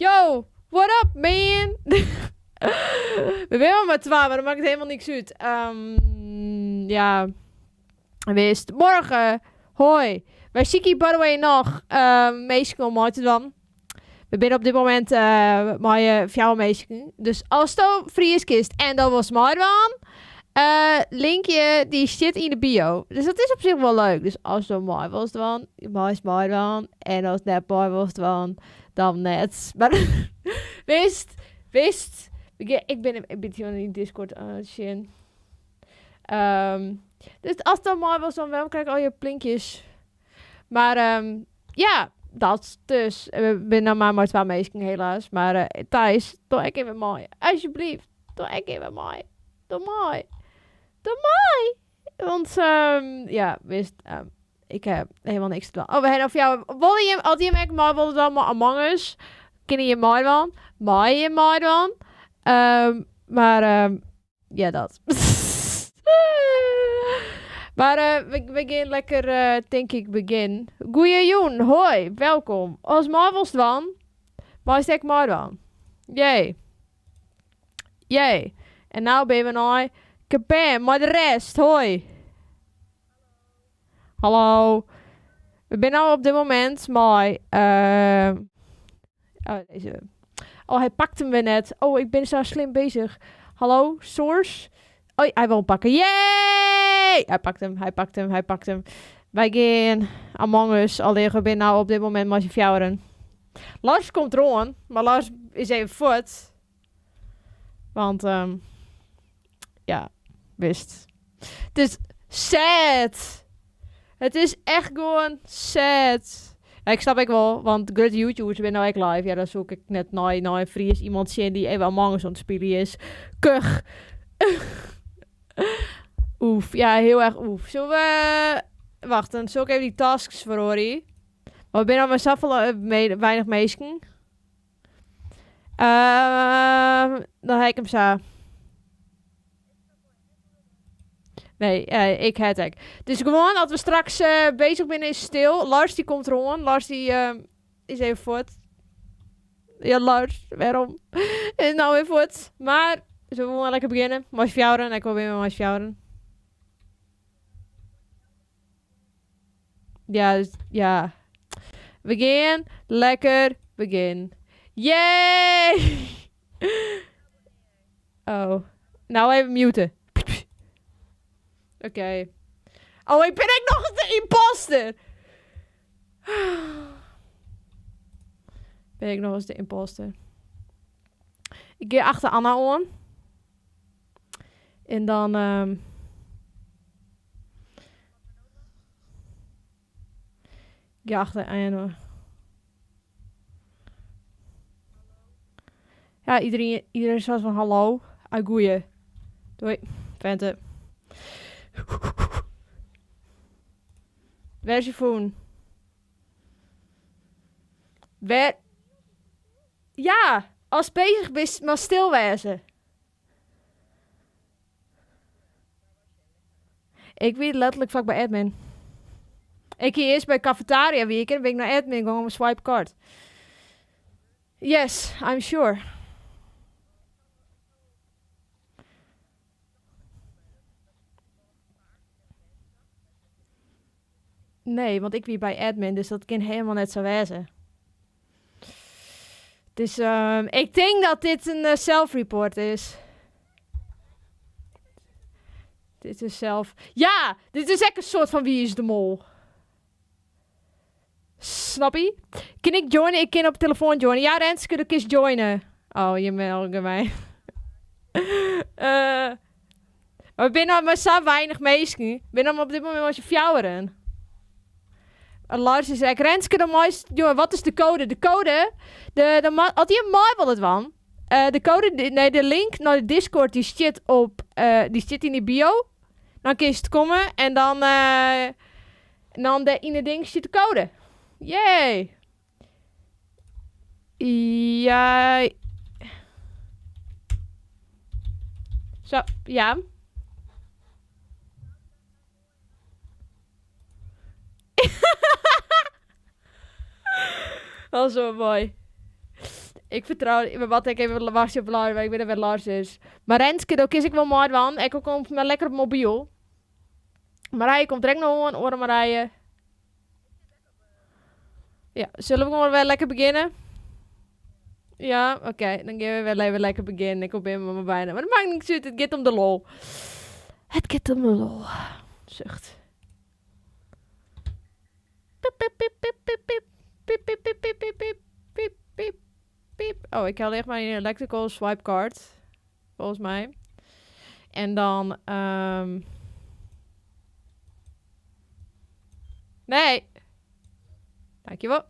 Yo, what up man? We binne mar twa, mar dat makket helemaal niks út. Um, ja, wist. Morgen, hoi. Wy sykje by the way noch um, minsken om mei te dwaan. We binne op dit momint uh, mei uh, fjouwer minsken. Dus asto Frysk kinst en do wolst meidwaan, uh, linkje dy stiet yn de bio. Dus dat is op sich wol leuk. Dus asto mei wolst dwaan, meist meidwaan. En ast net mei wolst dwaan, dan net. Mar wist, wist, ik bin ik bin hiel yn Discord oan it sjen. Um, dus asto mei wolst dwaan, wêrom krij ik al je plinkjes? Mar um, ja, dat dus. We binne noch mar mei twa minsken helaas. Mar uh, Thijs, doch ek even mei. Alsjeblieft, doch ek even mei. Doe mei. Doe mei. Want um, ja, wist, um, ik heb helemaal niks te dwaan. Oh, we hebben nog jou. Wolle jim, as jim ek mei wolle dwaan mei Among Us, kinne jim meidwaan. Meie jim meidwaan. Um, mar um, ja, dat. Maar uh, we, we gean lekker, uh, tink ik, begjin. Goeie jûn, hoi, welkom. As mei wolst dwaan, meist ek meidwaan. Jee. Jee. En nou binne we nei Kabam, mei de rest, hoi. Hallo. We binne no op dit momint mei. Uh, oh, deze. Oh, hy pakt him wer net. Oh, ik bin sa slim bezich. Hallo, source. Oh, hy wol him pakke. Yay! Hy pakt him, hy pakt him, hy pakt him. Wy gean Among Us allinnich. We binne no op dit momint mei syn fjouweren. Lars komt deroan, mar Lars is even fuort. Want, um, ja, wist. Het is sad. Het is echt gewoan sad. Ja, ik snap ek wol, want grutte YouTubers binne no ek live. Ja, dan soe ik net nei, nei in Fries iemand sjen dy't even Among Us oan it spyljen is. Kuch. Oef, ja, heel erg oef. Zullen we... Wacht, dan zal ik even die tasks feroarje. Maar we binne al mei safolle weinich minsken. Uh, dan ha ik him sa. Nee, uh, ik het ek. Dus gewoan, as we straks uh, bezich binne, is stil. Lars dy komt deroan. Lars dy uh, is even fuort. Ja, Lars, wêrom? Is no wer fuort. Mar, zullen we gewoan lekker begjinne? Mei fjouweren, ik wol wer mei fjouweren. Ja, dus, ja. We gean lekker begjin. Yay! Oh. Nou even muten. Oké. Oh, ik ben ek noch ris de imposter. Ben ik noch ris de imposter. Ik gean achter Anna oan. En dan... Um, ik ga achter Anna. Ja, iedereen, iedereen zat van hallo. Ah, goeie. Doei. Vente. Wêr is je phone? Wêr... Ja, ast bezich bist, moatst stil wêze. Ik wie letterlik flak by admin. Ik hie earst by cafetaria wie ik en dan bin ik nei admin gong om in swipe card. Yes, I'm sure. Nee, want ik wie by admin, dus dat kin helemaal net sa wêze. Dus um, ik tink dat dit in uh, self-report is. Dit is zelf. Ja, dit is ek in soart fan Wie is de Mol. Snap je? Kin ik joinen? Ik kin op telefoan joinen. Ja, Renske, do kinst joinen. Oh, je melke my. uh, mar we binne mar sa weinich minsken. Binne op dit momint mei syn fjouweren. Lars is ek. Renske, dan meist... Jongen, wat is de code? De code... De, de, as jim mei wolle dwaan... Uh, de code, nee, de link nei de Discord dy stiet op, uh, dy stiet yn de bio. Dan kinst komme en dan, uh, dan de, yn de ding stiet de code. Yay! Ja. Zo, ja. Dat is wel mooi. Ik fertrou, we moatte ek even wachtsje op Lars, mar ik wit net wêr't Lars is. Mar Renske, do kinst ek wol meidwaan, ek al komt mar lekker op mobyl. Marije komt der ek noch oan, oare Marije. Ja, sille we gewoan wer lekker begjinne? Ja, oké, dan gean we wer even lekker begjinnen. Ik bin mar bijna. Mar dat makket niks út, it giet om de lol. It giet om de lol. Zucht. Piep, piep, piep, piep, piep, piep. Piep, piep, piep, piep, piep, piep. Piep, piep, piep. Oh, ik ha echt mar in electrical swipe card. Volgens mij. En dan... Nee. Dankjewel.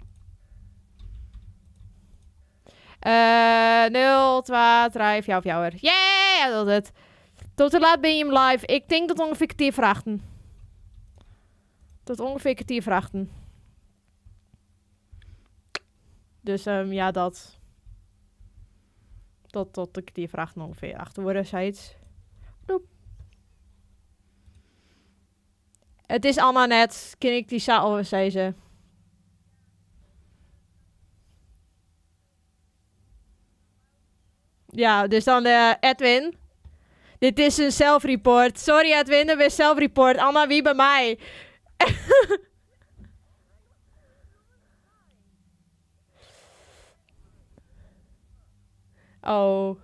0, 2, 3, 4, 4. Yeah, dat is it. Tot hoe laat ben je hem live? Ik tink dat ûngefear kertier foar achten. Tot ûngefear kertier foar achten. Dus um, ja, dat. Tot, tot de kertier foar achten ûngefear. 8 oere, sayts. Doep. It is Anna net, kin ik dy sa al sizze. Ja, dus dan eh, Edwin. Dit is in self-report. Sorry Edwin, dat is self-report. Anna, wie by my? Oh.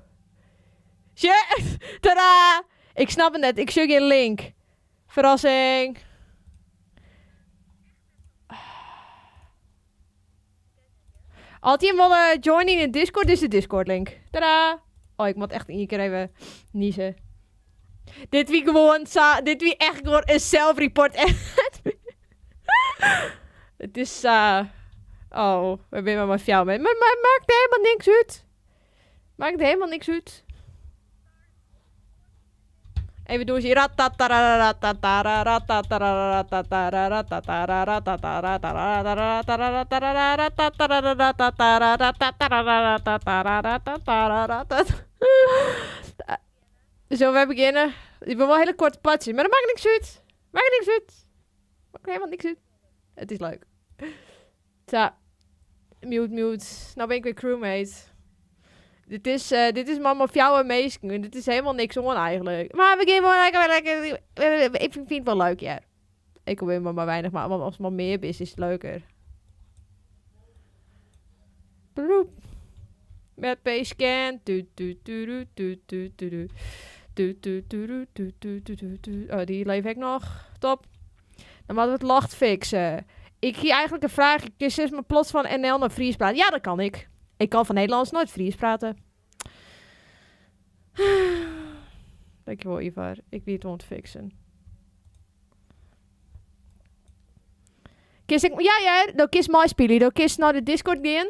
Shit! Tada! Ik snap it net, ik sjoch gjin link. Ferrassing. As jim wolle joinen yn de Discord, is de Discord link. Tada! Oh, ik moat echt ien kear even nize. Dit wie gewoan sa, dit wie echt gewoan in self-report. It is sa, oh, we binne mar mei fjouwer men. Mar mar makket helemaal niks út. Makket helemaal niks út. Even dûnsje. Sille wy begjinne? It binne wol hiele koarte partsjes, mar dat makket niks út. Makket niks út. Makket helemaal niks út. It is leuk. Sa. Mute, mute. No bin ik wer crewmate. Dit is, eh, dit is mar mei fjouwer minsken. Dit is helemaal niks oan eigenlik. Mar we gean wol lekker, lekker. Ik fyn it wol leuk, ja. Ik bin mar mei weinich, mar as mar mear bist, is it leuker. Bloep. Met P-scan. Tu, tu, tu, tu, tu, tu, tu, tu. Tu, tu, tu, tu, tu, tu, tu, tu. Oh, dy leef ek noch. Top. Dan moatte we it ljocht fixe. Ik hie eigenlik in fraach. Kinst sis mar plots fan NL nei Fries prate? Ja, dat kan ik. Ik kan fan Nederlânsk nei it Fries prate. Dankjewol, Ivar. Ik wie it oan it fixen. Kinst ek, ja, ja, do kinst meispylje. Do kinst nei de Discord gean.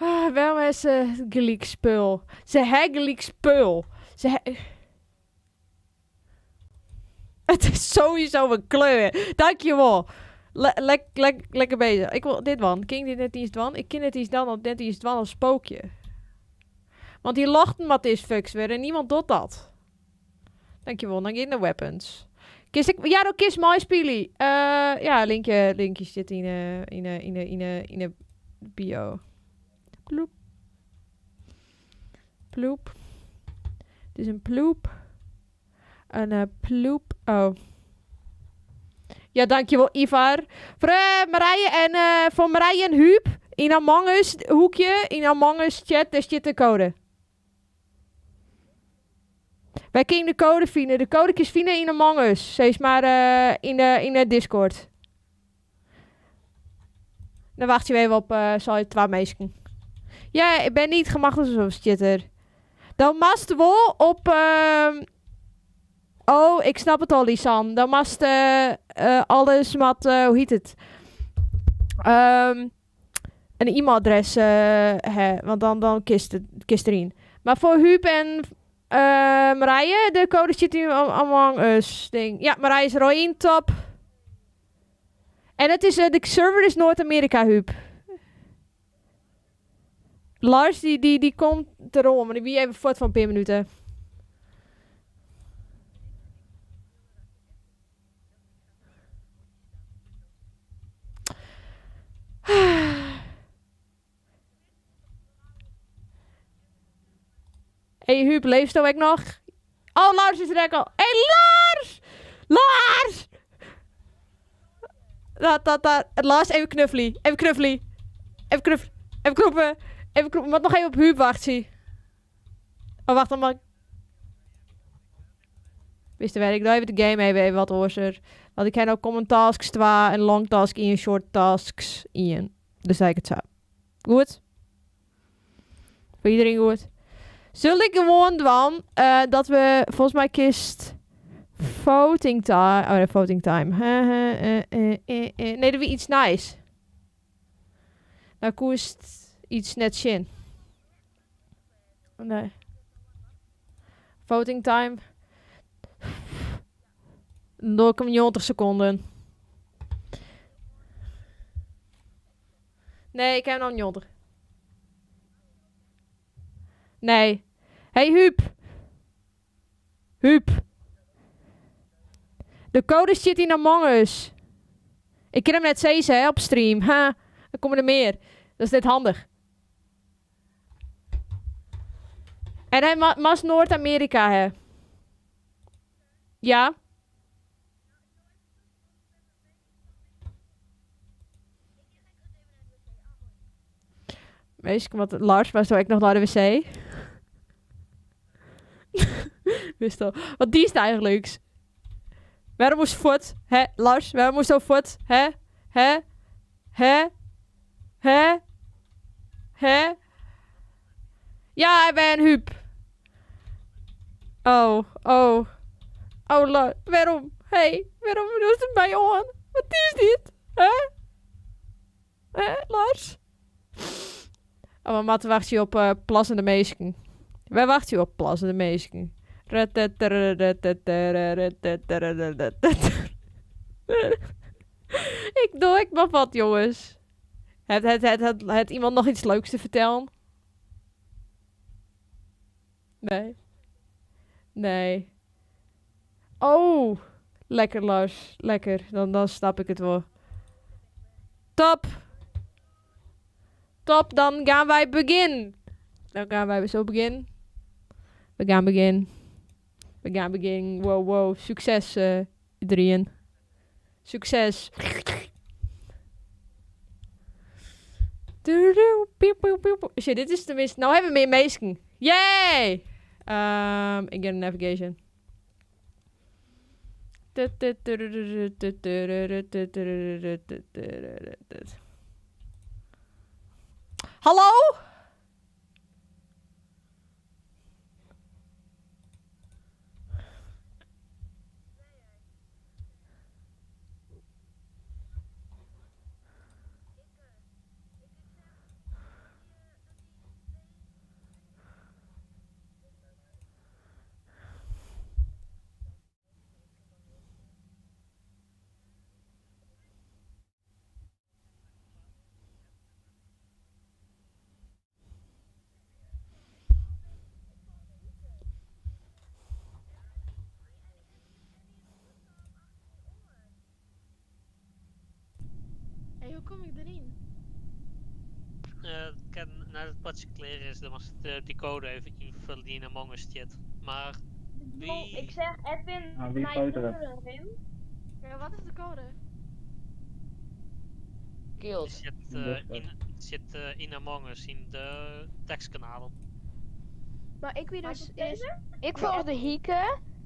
Ah, wêrom ha se gelyk spul? Se ha gelyk spul. Se ha... It is sowieso in kleur. Dankjewol. Le lek lek lekker bezich. Ik wol dit dwaan. Kin ik dit net iens dwaan? Ik kin net iens dan net iens dwaan as spookje. Want dy ljochten moatte earst fixt wurde en niemand docht dat. Dankjewol, dan gean ik nei weapons. Kinst ek, ja, do kinst meispylje. Uh, ja, linkje, linkje stiet yn 'e, yn 'e, yn 'e, yn 'e, yn 'e bio. Ploep. Ploep. It is in ploep. In uh, ploep. Oh. Ja, dankjewol Ivar. Foar uh, Marije en uh, foar Marije en Huub yn Among Us hoekje, yn Among Us chat, dêr stiet de code. Wêr kin ik de code fine? De code kinst fine yn Among Us, sis mar uh, yn de, yn de Discord. Dan wachtsje we even op uh, sei twa minsken. Ja, ik ben niet gemachtigd of stiet der. Dan moatst wol op. Oh, ik snap it al, Lisan. Dan moatst alles moat, hoe hjit it? In e-mailadres ha, want dan kinst kinst deryn. Mar foar Huub en Marije, de code stiet yn Among Us ding. Ja, Marije is der al yn, top. En it is, de server is Noard-Amearika, Huub. Lars, dy komt deroan, mar dy wie even fuort foar in pear minuten. Hey Huub, leefsto ek noch? Oh, Lars is der ek al. Hey Lars! Lars! Dat, dat, dat. Lars, even knuffelje. Even knuffelje. Even knuffelen. Even krûpe. Even krûpe. Moat noch even op Huub wachtsje. Oh, wacht, dan mag ik... Wist wer, ik doe even de game even wat oarser. Want ik ha no common tasks 2 en long task 1, short tasks 1. Dus zei ik it sa. Goed? Foar iedereen goed? Sil ik gewoan dwaan dat we, folgens my kinst voting time, oh nee, voting time. Nee, dat wie iets nijs. Nou koest iets net sjen. Nee. Voting time. Dan doe ik 'm 90 sekonden. Nee, ik ha noch 90. Nee. Hey Huub. Huub. De code stiet yn Among Us. Ik kin 'm net sizze hè, op stream. Ha, dan komme der mear. Dat is net handich. En hy moast Noard-Amearika ha. Ja. Minsken, want Lars, moatsto ek noch nei de wc? Witsto, wat diest eigenliks? Wêrom moast fuort? Hè, Lars, wêrom moasto fuort? Hè? Hè? Hè? Hè? Hè? Ja, ik ben Huub. Oh, oh. Oh, Lars, wêrom? Hey, wêrom dochst it my oan? Wat is dit? Hè? Hè, Lars? Oh, we moatte wachtsje op eh, plassende minsken. Wy wachtsje op plassende minsken. Ik doe ik mar wat, jongens. Het iemand noch iets leuks te fertellen? Nee. Nee. Oh, lekker Lars. Lekker. Dan snap ik it wol. Top. Top, dan gean wy beginnen. Dan gean wy sa beginnen. We gean beginnen. We gean beginnen. Wow. Sukses, iedereen. Sukses. Shit, dit is tenminste... Nou ha we mear minsken. Yay! Ik gean navigation. Hallo? Hey, hoe kom ik erin? Ken, nadat het potje klear is, dan moatst dy code even ynfolje dy't yn Among Us stiet. Mar wie... Ik zeg Edwin, Nou, wie mij fout er? erin. Ja, wat is de code? Die Killed. sit, In Discord. yn, sit yn Among Us, yn de tekstkanalen. Maar ik weet Maak dus ik eerst. deze? Ik volgde Hieke,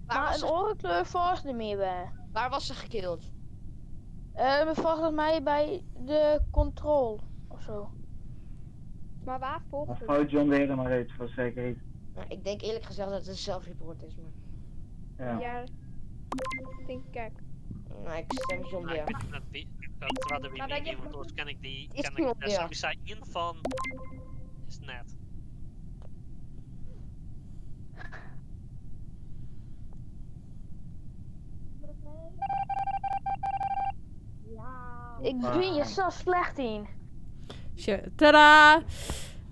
Waar maar was een ze, orenkleur volgde meer bij. waar was ze gekild? Volgens mij bij de control of zo. Maar waar Maar volgt het? fout John de Heer maar uit voor zekerheid. Nou, ik denk eerlijk gezegd dat het een self-report is, maar... Ja. Ja. Denk ik. Nou, ik stem Nou, zombie. ik weet net wie, dat hadden we Maar niet, dat je- want anders ken ik die, Is ken die ik op, daar ja. sowieso in van, is net. Ik ben je zo slecht in. Tja, Tada!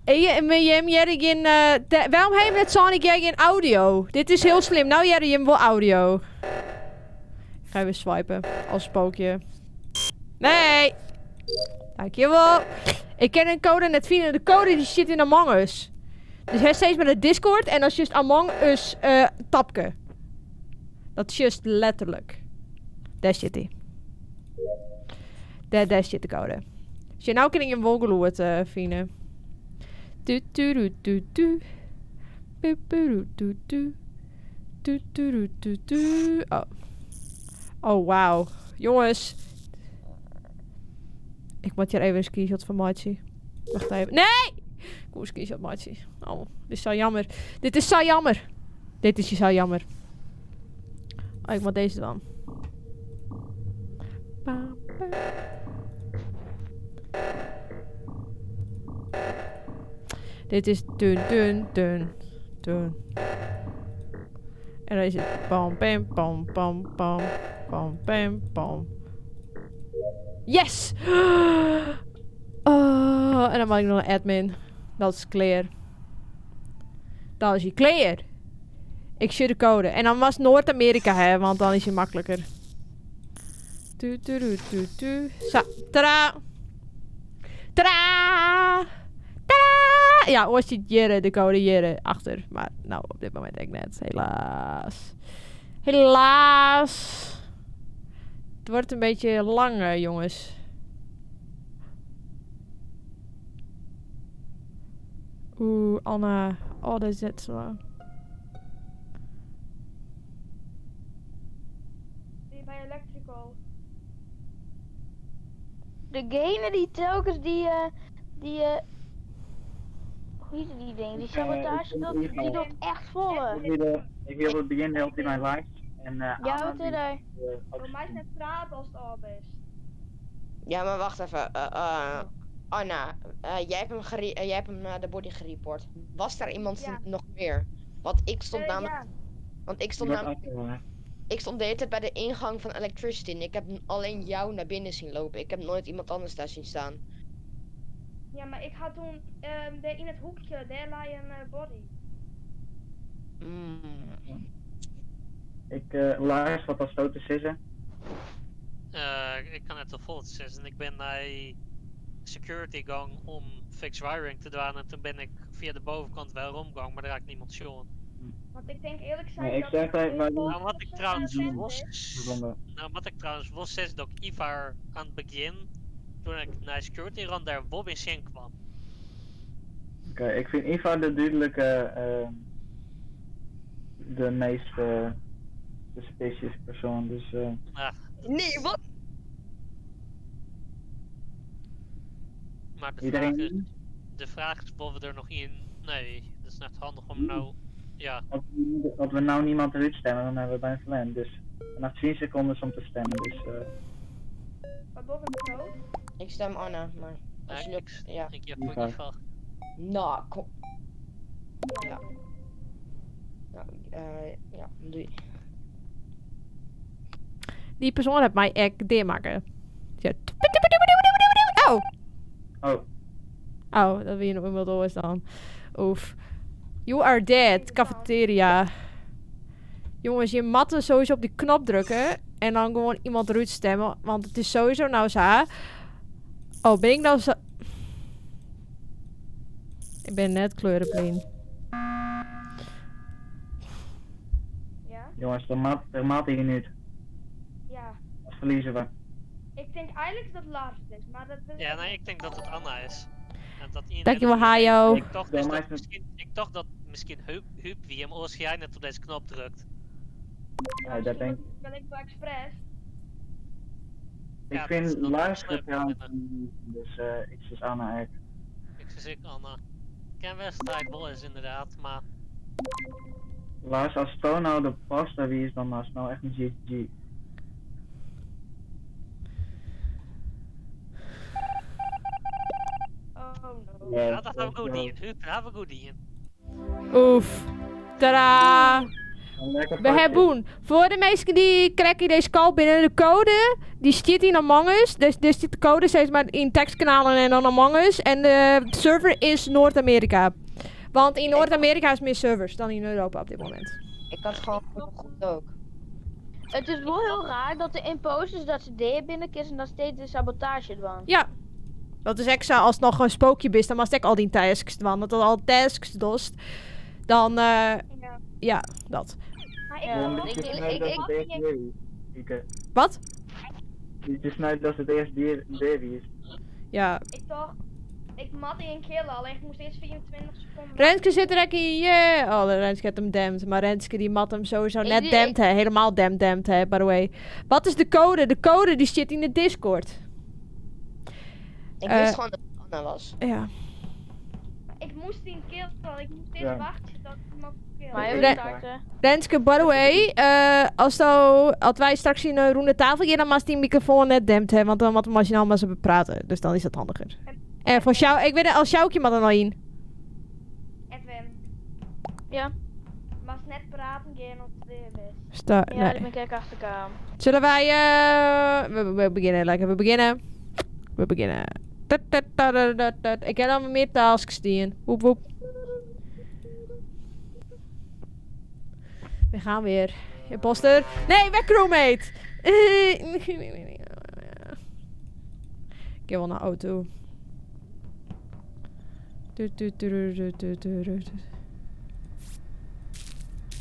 En je, en je, jij geen, waarom heb je met Sonic jij geen audio? Dit is heel slim. Nou jij hem wel audio. Ik ga even swipen als spookje. Nee! Dankjewel. Ik ken een code net vinden. De code die zit in Among Us. Dus hij steeds met de Discord en als just Among Us tapke. Dat is just letterlijk. Daar zit hij. Daar zit de code. Dus je nou kan ik een wolgeloerd vinden. Tu tu ru tu tu. Pu pu ru tu tu. Tu tu ru tu tu. Oh. Oh, wauw. Jongens. Ik moet hier even een screenshot van Maatje. Wacht even. Nee! Ik moet een screenshot Maatje. Oh, dit is zo jammer. Dit is zo jammer. Dit is zo jammer. Oh, ik moet deze dan. Pa, pa. Dit is dun dun dun dun. En dan is het pam pam pam pam pam pam pam pam. Yes! Oh, en dan maak ik nog een admin. Dat is clear. Dat is je clear. Ik stuur de code. En dan was Noord-Amerika, hè, want dan is je makkelijker. Tu, tu, tu, tu, tu. Zo, tada! Tada! Tada! Ja, oor zit Jere, de code Jere achter. Maar nou, op dit moment denk ik net. Helaas. Helaas. Het wordt een beetje lang, jongens. Oeh, Anna. Oh, dat is net zo lang. Die bij Electrical. Degene die telkens die, hoe heet die ding? Die sabotage, Ik- dat, ik- die doet echt volle. Ik wilde, ik wilde het begin heel in mijn live. En, Ja, Anna wat die, is er? ook Voor mij is net praten als het al is. Ja, maar wacht even. Anna, jij hebt hem, jij hebt hem naar de body gereport. Was daar iemand Ja. nog meer? Want ik stond namelijk, Ja. want ik stond Die was namelijk, achter me. ik stond de hele tijd bij de ingang van Electricity en ik heb alleen jou naar binnen zien lopen. Ik heb nooit iemand anders daar zien staan. Ja, maar ik had toen daar in het hoekje, daar lag een body. Ik, Lars, wat was zo te sissen? Ik kan net de volgt zeggen. Ik ben naar security gang om fix wiring te doen en toen ben ik via de bovenkant wel rondgang, maar daar raakt niemand schon. Want ik denk eerlijk gezegd Nee, ik dat zeg het bij- een bij- Nou, wat ik of zo trouwens vent was, is. Gevonden. nou, wat ik trouwens was zes dat ik Ivar aan het begin, toen ik naar security ran, daar Bob in zin kwam. Oké, ik vind Ivar de duidelijke, de meest suspicious persoon, dus Ja, Nee, wat? maar de iedereen. vraag is, de vraag is of we er nog in. Nee, dat is net handig om nou. Ja, Als we nou niemand eruit stemmen, dan hebben we bijna verloren. Dus nog 10 seconden om te stemmen. Dus Wat boven het rood? Ik stem Anna, maar als Ja, jullie ik, ja. ik heb voor Ivar. Ivar. Nou, kom. Ja. Nou, ja, doei. Die persoon heeft mij echt dit maken. Ja. Oh! Oh, Oh, dat wil je nog iemand is dan. Oef. You are dead, cafeteria. Jongens, je matten sowieso op die knop drukken. En dan gewoon iemand eruit stemmen. Want het is sowieso nou zo. Oh, ben ik nou zo... Ik ben net kleurenblind. Ja? jongens, de mat hier niet. Ja. Dat verliezen we. Ik denk eigenlijk dat Lars het is, maar dat wil Ja, nee, ik denk dat het Anna is. En dat iedereen Dankjewel, Hayo. Ik dacht, dus Dan dat maakt het- misschien, ik dacht dat misschien Huub wie hem als jij net op deze knop drukt. Ja, dat denk ik. Ben ik wel expres. Ik Ja, dat vind is- dat is Lars leuk, trouwens, Anna. dus ik is Anna echt. Ik zeg ik Anna. Ik ken wedstrijd wel eens inderdaad, maar Lars, as Toon nou de pasta wie is, dan was het nou echt een GG. Oh no. Ja, Dat ha we goed dien. Huub, dat ha we goed dien. Oef. Tadaa! Een lekker We potje. hebben Voor de mensen die krijgen deze call binnen de code, die zit in Among Us. Dus die code steeds maar in tekstkanalen en dan Among Us. En de server is Noord-Amerika. Want in Noord-Amerika is meer servers dan in Europa op dit moment. Ik had gewoon goed ook. Het is wel heel raar dat de imposters dat ze D binnenkisten en dan steeds de sabotage doen. Ja. Dat is extra als het nog een spookje is, dan was ik al die tasks. Want dat al tasks dost, dan Ja. ja, dat. Maar ik Ja, Waarom wil liet ik- je ik- snijden ik- dat het eerst dier is? Ike? Wat? Liet je snijden dat het eerst dier baby is. Ja. Ik dacht, ik mat in killen, alleen ik moest eerst 24 seconden. Renske zit er lekker in, yeah. Oh, de Renske heeft hem dempt. Maar Renske die mat hem sowieso Ik net die- dempt, hè. Helemaal dempt, dempt, hè, by the way. Wat is de code? De code die zit in de Discord. Ik wist gewoon dat het Anna was. Ja. Ik moest die killen, ik moest eerst Ja. wachten dat iemand killen. Maar Ik we weet starten. Renske, by the way, als wij straks in een ronde tafel gaan, dan mag die microfoon net dempt, hè. Want dan moet we allemaal eens praten. Dus dan is dat handiger. En voor jou, ik weet het, als Sjoukje mag er nog in. Edwin, Ja. maar net praten gaan op de wist. Ja, Nee. ik ben kijk achter elkaar. Zullen wij, we beginnen, lekker, we beginnen. We beginnen. Tut, tut, tut, tut, tut, tut. Ik heb al meer tasks die in. Woep, woep. We gaan weer. Imposter. Nee, weg crewmate. Ik ga wel naar auto. Tut, tut, tut, tut, tut, tut, tut.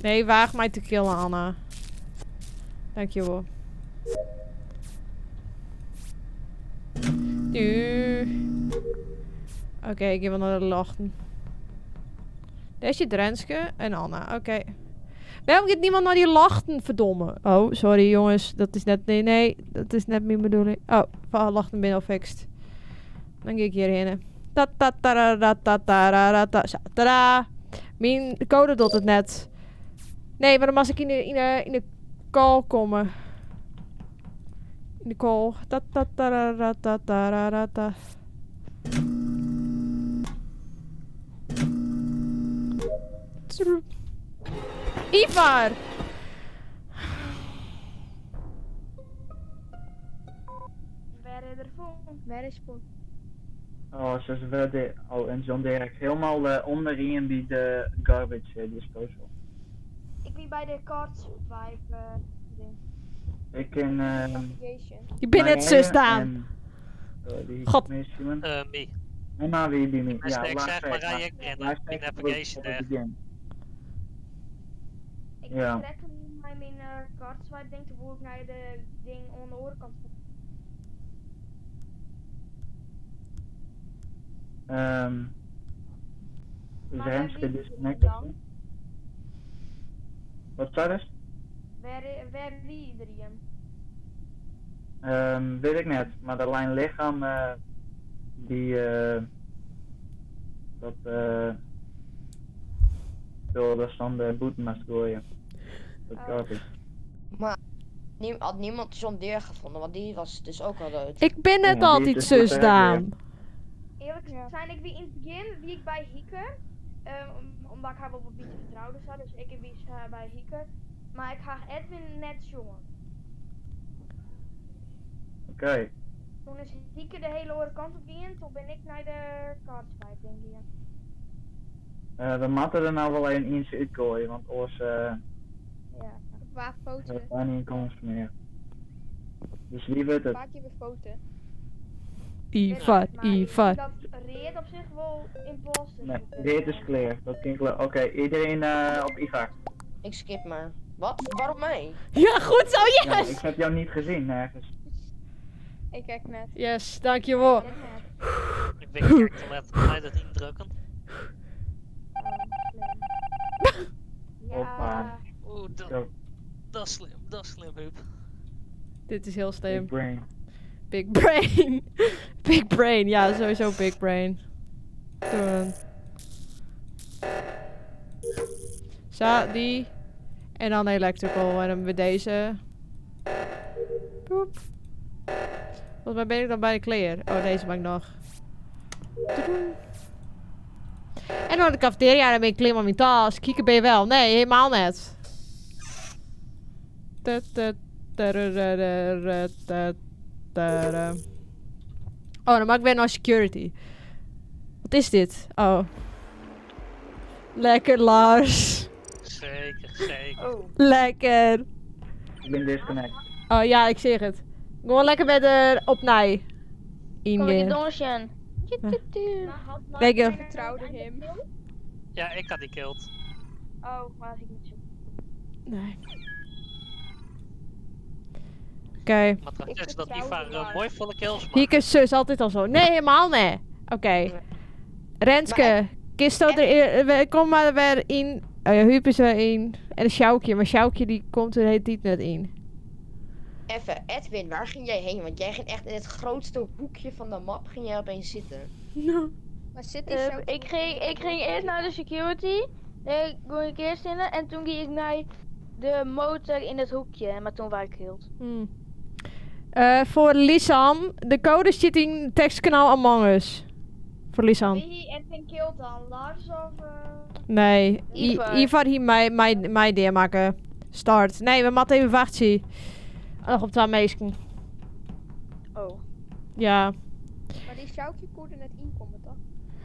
Nee, waag mij te killen, Anna. Dankjewel. Du. Oké, ik ga wel naar de lachten. Daar zit Renske en Anna. Oké. Waarom gaat niemand naar die lachten, verdomme? Oh, sorry jongens. Dat is net... Nee, nee. Dat is net mijn bedoeling. Oh, lachten binnen al fixed. Dan ga ik hierheen. Ta ta ta ra ra ta ta ra ra ta. Zo, Tada! Mijn code doet het net. Nee, maar dan mag ik in de call komen. In de call. Ta ta ta ra ra ta ta ra ra ta. Tsoep. Ivar! Waar is er voor? Waar is Poen? Oh, ze is wel de... Oh, en John Derek. Helemaal onderin bij de garbage disposal. Ik ben bij de card swipe ding. Ik ken... Navigation. Je bent net zus, Daan. En, die God. is Simon. Me. Anna wie bij mij. Ja, Ja, ik laat zeg maar rij ik ben Laat in navigation daar. Ik Ja. trek nu naar mijn card swipe ding, toen word ik naar de ding aan de oorkant. Dus Maar waar Renske wie disconnect dan? of zo? Wat zou dat? Waar wie iedereen? Weet ik net, maar de lijn lichaam die dat wil dat dan de boete moest gooien. Dat Oh. garbage. Maar had niemand John Deere gevonden, want die was dus ook al dood. Ik ben net Ja, die altijd is dus zus, weer. Daan. Eerlijk Ja. zijn, ik wie in het begin wie ik bij Hieke. Omdat ik haar wel een beetje vertrouwde zat, dus ik wie bij Hieke. Maar ik ga Edwin net jongen. Oké, Toen is Hieke de hele oren kant op gegaan, toen ben ik naar de card swipe ding gegaan. We moeten er nou wel een eens uitgooien, want anders Ja. Waar hebben foto? we daar niet een kans meer. Dus wie weet het? Vaak je foto. Ivar, Maar ik denk Ivar. Dat Reed op zich wel imposter Nee, is. dit is clear. Dat klinkt leuk. Oké, iedereen op Ivar. Ik skip maar. Wat? Waarom mij? Ja, goed zo, Ja, yes! ik heb jou niet gezien ergens. Ik kijk net. Yes, dankjewel. Ik net. Ik ben gek te let op mij dat indrukken. Oh, slim. Ja. Hoppa. Oeh, dat, Zo, dat is slim, dat is slim, Huub. Dit is heel big slim. brain. Big brain. Big brain, ja, sowieso big brain. Doen. Zo, die. En dan electrical. En dan bij deze. Boep. Volgens mij ben ik dan bijna clear. Oh, deze maak ik nog. Tudoe. En dan de cafeteria, dan ben ik klaar met mijn task. Kieken ben je wel. Nee, helemaal net. Oh, dan maak ik weer nog security. Wat is dit? Oh. Lekker, Lars. Zeker, zeker. Oh. Lekker. Ik ben disconnect. Oh ja, ik zeg het. Gewoon lekker met de opnij. Kom ik Ingaan. donsjen. Maar had Lars Lekker. mij nou Vertrouwde uiteindelijk hem. gekillt? Ja, ik had die killed. Oh, maar dat ik niet zo. Nee. Oké. Maar het Ik is dat vertrouwde Ivar Lars. mooi volle kills maakt. Hieke zus altijd al zo. Nee, helemaal nee. Oké. Renske, kist er, kom maar weer in. Oh ja, Huub is er in. En Sjoukje, maar Sjoukje die komt er heet niet net in. Even, Edwin, waar ging jij heen? Want jij ging echt in het grootste hoekje van de map ging jij opeens zitten. Maar zit die Sjoukje Ik, ging eerst naar de security. Daar ging ik eerst in en toen ging ik naar de motor in het hoekje. Maar toen was ik killed. Voor Lisan, de code zit in tekstkanaal Among Us. Voor Lisan. Wie Edwin killt dan? Lars of... Nee, Ivar. Ivar hier mij idee maken. Start. Nee, we moeten even wachten. Nog op twee meisjes. Oh. Ja. Maar die Sjoukje kon er net inkomen, toch?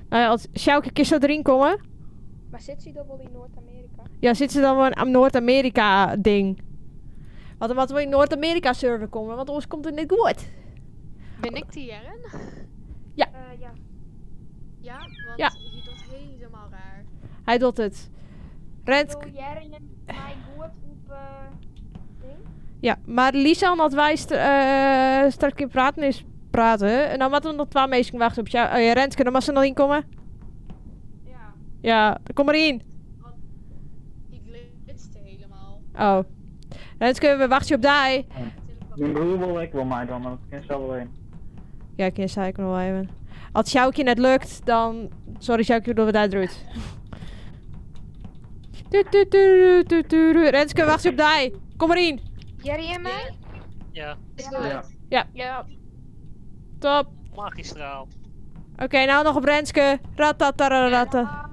Nou ja, als Sjoukje, kun je zo erin komen? Maar zit ze dan wel in Noord-Amerika? Ja, zit ze dan wel een Noord-Amerika ding? Want dan moeten we in Noord-Amerika server komen, want anders komt het niet goed. Ben ik die Jaren? Ja. Ja. Ja, want Ja. hij doet helemaal raar. Hij doet het. Rent. Wil Jaren mij goed op... ding? Ja, maar Lisan had wij straks in praten is praten. En dan moeten we nog twee mensen wachten op jou. Oh ja, Renske, dan mag ze nog inkomen. Ja, Ja, kom maar in. die glitste helemaal. Oh. Renske, we wachten op die. Mijn broer wil ik wel maar dan, maar dat kan zelf alleen. Ja, ik zei ik nog wel even. Als Sjoukje net lukt, dan... Sorry Sjoukje, dat we daar eruit. Tu, tu, tu, tu, tu, tu. Renske, wacht op die. Kom maar in. Jerry en mij? Ja, Is goed. Ja. Ja. Top. magistraal. Oké, nou nog op Renske. Ratatararata.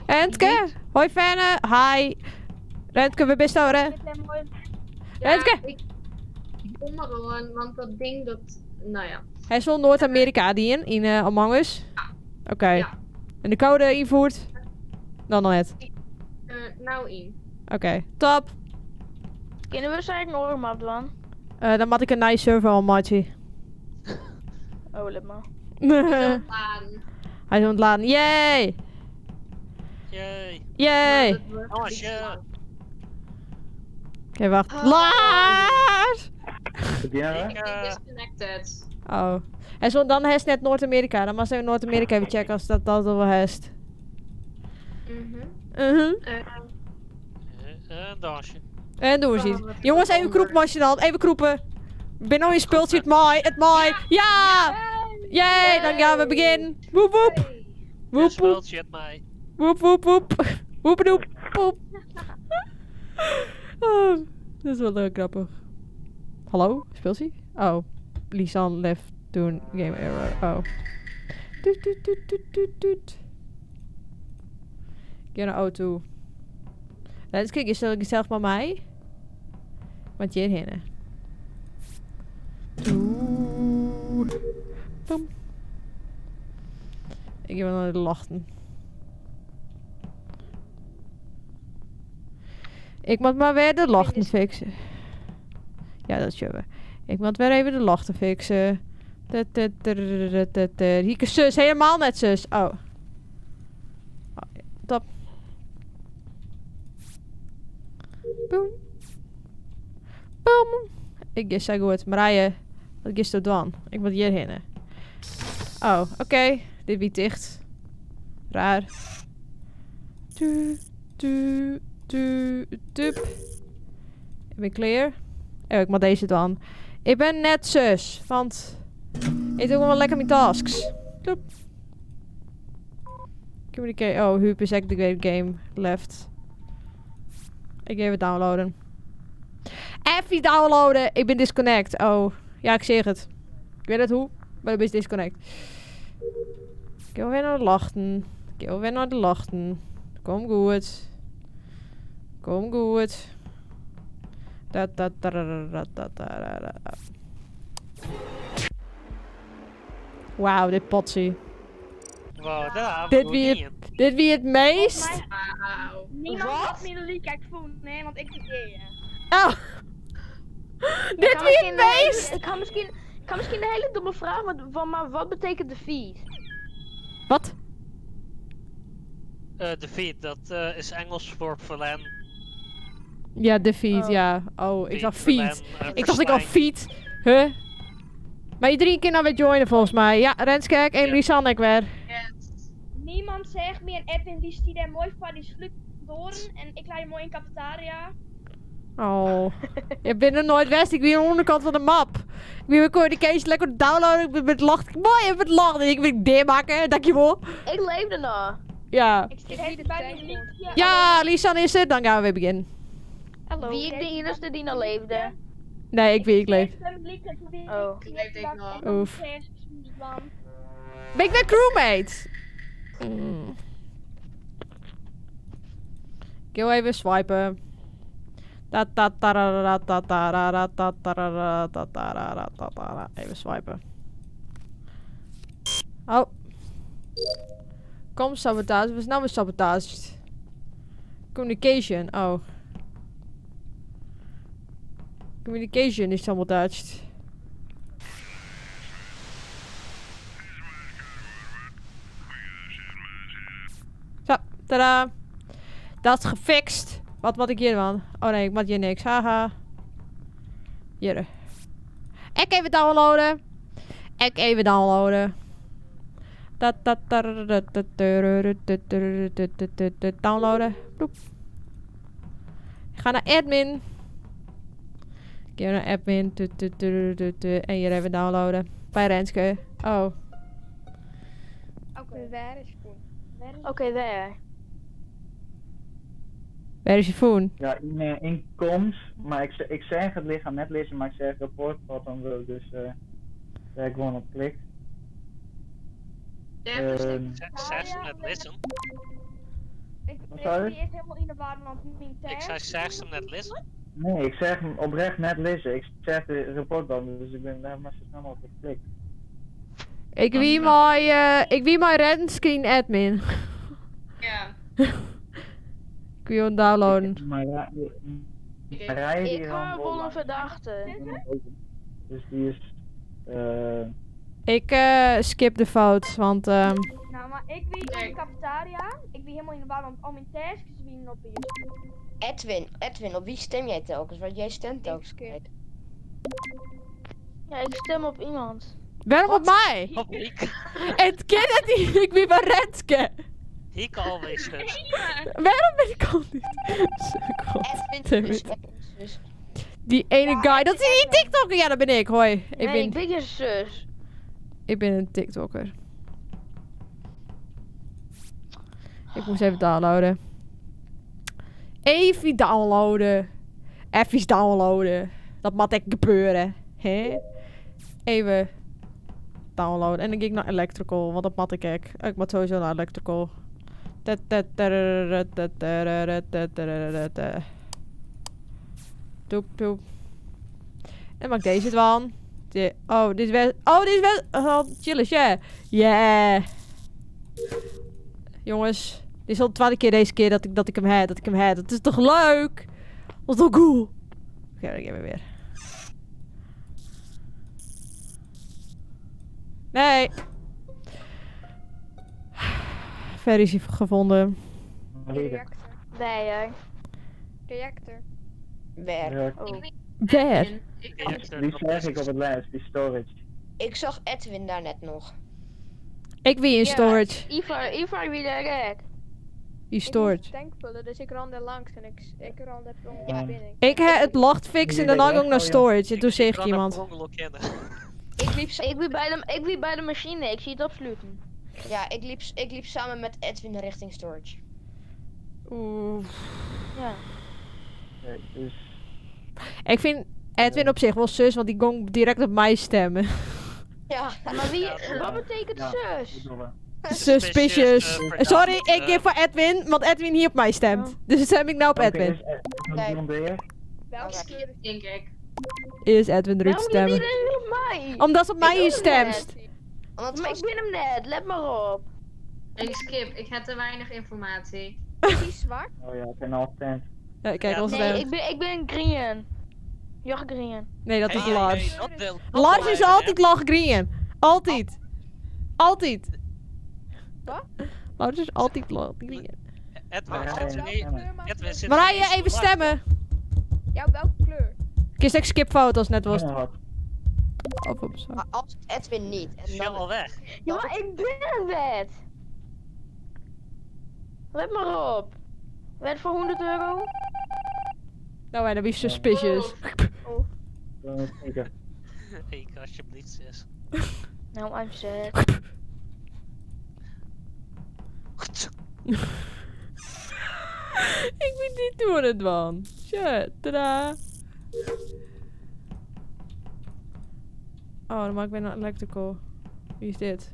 Renske. Hoi Fenne. Hi. Renske, we bist nou, hè? Renske. Ik kom maar gewoon, want dat ding dat... Nou ja. Hij is wel Noord-Amerika die in Among Us. Oké. Ja. En de code invoert. Dan nog net. Nou in. Oké, top. Kunnen we zijn oormap doen? Dan moet ik een nice server al, Margie. Oh, let maar. Aan. Hij is ontladen. Yay! Yay. Yay! Maar dat wordt Oh, iets shit. lang. Oké, wacht. Oh. Lars! Beginnen we? Ik, Ik ben disconnected. Oh. En zo, dan heeft net Noord-Amerika. Dan mag ze even Noord-Amerika even checken als dat dat wel heeft. Mhm. Een dansje. En doen we Oh, het. wat Jongens, even onder. kroepmasje dan. Even kroepen. Binnen je speeltje het mooi. Het mooi. Ja! Yay! Dan gaan we beginnen. Woep woep. Een Woep woep. speeltje het mij. Woep woep woep. Woep woep woep. Oh, dat is wel heel grappig. Hallo? Speelt hij? Oh. Lisan left toen game error. Oh. Toet toet toet toet toet toet. Ik ga naar O2. Let's kijk, is dat gezellig bij mij? Want hierheen. Oeh. Pam. Ik heb wel naar de lachten. Ik moet maar weer de lachten fixen. Ja, dat is we. Ik moet weer even de lachten fixen. Hier is zus, helemaal net zus. Oh. Oh, ja, top. Boom. Boom. Ik is zo goed. Marije, wat is dat dan? Ik moet hierheen. Oh, oké. Dit biedt dicht. Raar. Tu, tu, tu, tup. Ik ben clear. Oh, ik moet deze dan. Ik ben net zus, want ik doe wel lekker mijn tasks. Doep. Communicate. Oh, Huub is echt de great game. Left. Ik even downloaden. Even downloaden. Ik ben disconnect. Oh. Ja, ik zeg het. Ik weet het hoe, maar ik ben disconnect. Ik wil weer naar de lachten. Ik wil weer naar de lachten. Kom goed. Kom goed. Da, da, da, da, da, da, da, da, da. Wauw, dit potsie. Wow, daar Dit wie Dit wie het meest? Wauw. Niemand had me de leak gevonden, nee, want ik deed Oh. Dit Ik kan wie het misschien een hele- meest? Ik ga misschien, ik ga misschien een hele domme vraag, maar, van, maar wat betekent defeat? Wat? Defeat, dat is Engels voor verlen. Ja, defeat, Oh. ja. Oh, ik dacht Verlen, feet. Ik dacht ik al verslaan. feet. Huh? Maar iedereen kan nou weer joinen volgens mij. Ja, Renske en Ja. Lisanne ik weer. Yes. Niemand zegt meer en Edwin die stiet daar mooi van die sluit door en ik laat je mooi in cafetaria. Oh. Je bent er nooit west. Ik ben aan de onderkant van de map. Ik ben mijn Kees lekker downloaden. Ik ben met lachen. Mooi, ik ben met lachen. Ik ben dit maken. Dankjewel. Ik leefde nog. Ja. Ik zit even bij mijn liedje. Ja, Lisanne is er. Dan gaan we weer beginnen. Hallo. Wie ik de enige die nog leefde. Nee, ik weet, ik leef. Oh. Ik leef ik nog. Oef. Ben ik weer crewmate? Ik wil even swipen. Ta ta ta ra ra ta ta ra ra ta ta ra ra ta ta ra ra ta ta ra. Even swipen. Oh. Kom sabotage. Wat is nou weer sabotage? Communication. Oh. Communication is sabotaged. Zo, tada. Dat is gefixt. Wat moet ik hier man? Oh nee, ik moet hier niks. Haha. Hier. Ik even downloaden. Ik even downloaden. Ta ta ta ra ra ta ta ra ra ta ta ra ta ta ta ta. Downloaden. Ploep. Ik ga naar admin. Ik ga naar admin. Tu, tu, tu, tu, tu, tu. En hier even downloaden. Bij Renske. Oh. Oké. Waar is Koen? Oké, daar. Waar is je phone? Ja, in comms, maar ik zeg het lichaam net lezen, maar ik zeg rapport wat dan wil, dus daar ik gewoon op klik. Daar is Zes hem net listen. Ik Wat ik zei je? die is helemaal in de war, want mijn Ik zei zes hem net listen. Nee, ik zeg hem oprecht net lezen. Ik zeg de rapport dan, dus ik ben daar maar zo snel mogelijk geklikt. Ik wie mijn, ik wie mijn Renskien admin. Ja. Ik wil hem downloaden. Maar ja, Marije die Ik ga ran wel een wel verdachte. Dus die is. Ik skip de fout, want Nou, maar ik wie in de cafetaria. Ik wie helemaal in de war, want al mijn tasks wie op hier. Edwin, Edwin, op wie stem jij telkens? Want jij stemt telkens. skip. Ja, ik stem op iemand. waarom op mij? Op Hieke. Het kind dat die, ik ben bij Renske. Hieke always zus. Waarom ben ik al niet? God, Edwin, damn dus, it. Edwin, dus. Die ene guy, dat is die TikToker. Ja, dat ben ik. Hoi. Ik nee, ben, ik ben je zus. ik ben een TikToker. Ik moest even downloaden. Even downloaden. Even downloaden. Dat moet echt gebeuren. Hè? Even downloaden. En dan ging ik naar electrical, want dat moet ik echt. Ik moet sowieso naar electrical. Ta ta ta ra ta ta ra ra ta ta ra ra ta. Toep toep. En maak deze het wel. Oh, dit is wel. Oh, dit is wel. Oh, chill is, yeah. Yeah. Jongens, dit is al de tweede keer deze keer dat ik hem heb. Dat ik hem heb. Dat is toch leuk? Dat is toch cool? Oké, dan gaan we weer. Nee. Ferry is hier gevonden. Marije. Reactor. Nee, jij. Reactor. Waar? Ja, Oh. Waar? Ik Reactor, Die dat zeg is- ik op het lijst, die storage. Ik zag Edwin daar net nog. Ik wie in Ja. storage. Ivar, wie daar rek. Die Ik storage. moest tank vullen, dus ik ran daar langs en ik ran daar per ongeluk Ja. binnen. Ik heb het lacht fix en daarna ging ik naar storage. En toen zeg ik kan iemand. dat per ongeluk kennen. Ik liep zo. Ik ben bij de, ik ben bij de machine, ik zie het absoluut. Ja, ik liep samen met Edwin richting storage. Oeh. Ja. Oké, dus Ik vind Edwin op zich wel sus, want die kon direct op mij stemmen. Ja. Maar wie, Ja. wat betekent Ja. sus? ik bedoel, Suspicious. verdacht, Sorry, ik geef voor Edwin, want Edwin hier op mij stemt. Oh. Dus stem ik nou op Oké, Edwin. dus Ed- Nee. John Deere. Welke Oké. kleur is Denk ik. Is Edwin eruit Waarom stemmen. jullie iedereen op mij? Omdat ze op mij Ik doe het stemt. net. Omdat Maar ik ben hem net, let maar op. Ik skip, ik heb te weinig informatie. die zwart? Oh ja, ik ben al stand. Ja, kijk, Ja, onze Nee, stem. ik ben Green. Joch Green. Nee, dat Hey, is hey, Lars. hey, dat wil- dat Lars wil is even, hè. altijd lach green. Altijd. Altijd. Wat? Lars is altijd lach green. Edwin Ja, zit ja, nee, ja. Edwin zit Marije, ineens even te lachen. stemmen. Ja, welke kleur? Kies ik skip foto als net was. Ja, wat? Of op zo. Maar als Edwin niet. En Is dan, al weg. Ja, maar ik ben hem net. Let maar op. Wet voor 100 euro. Nou, en dan ben je suspicious. Dan zeker. Ik alsjeblieft, sis. Nou, I'm sad. Ik ben dit doen het man. Shit, tada. Oh, dan maak ik weer een electrical. Wie is dit?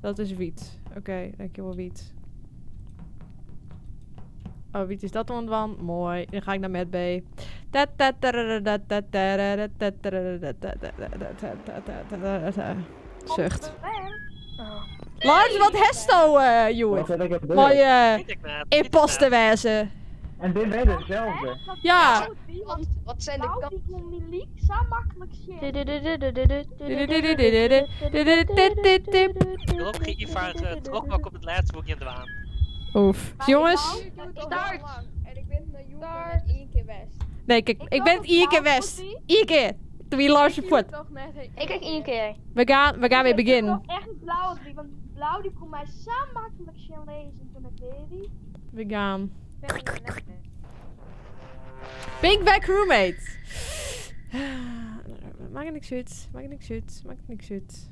Dat is wiet. Oké, dankjewel wiet. Oh, wiet is dat dan? Mooi. Dan ga ik naar Mad Bay. Ta ta ta ra ra ta ta ra ra ta ta ra ra ta ta ta ta ta ta ta ta ta ta. Zucht. Oh. Lars, wat hesto, eh Wat Joert. heb ik het Mooi eh Weet ik net, weet ik imposter net. wezen. En dit ben hetzelfde. Ja. wat, wat zijn de Blauw kansen? die kon die leak zo makkelijk shit. Ik wil ook geen Ivar trok ook op het laatste boekje in de waan. Oef. Maar Jongens. ik doe het al Start. heel lang. En ik ben naar Joert net één keer west. Nee, kijk, ik ben het één keer west. Eén keer. Toen wie Lars Ik voet. toch net heen. Ik kijk één keer. We gaan weer Ik beginnen. wil echt blauw die, want blauw die kon mij zo makkelijk shit lezen toen ik deed die. We gaan. Ik ben er net mee. Pink back roommate. Maakt niks uit. Maakt niks uit. Maakt niks uit.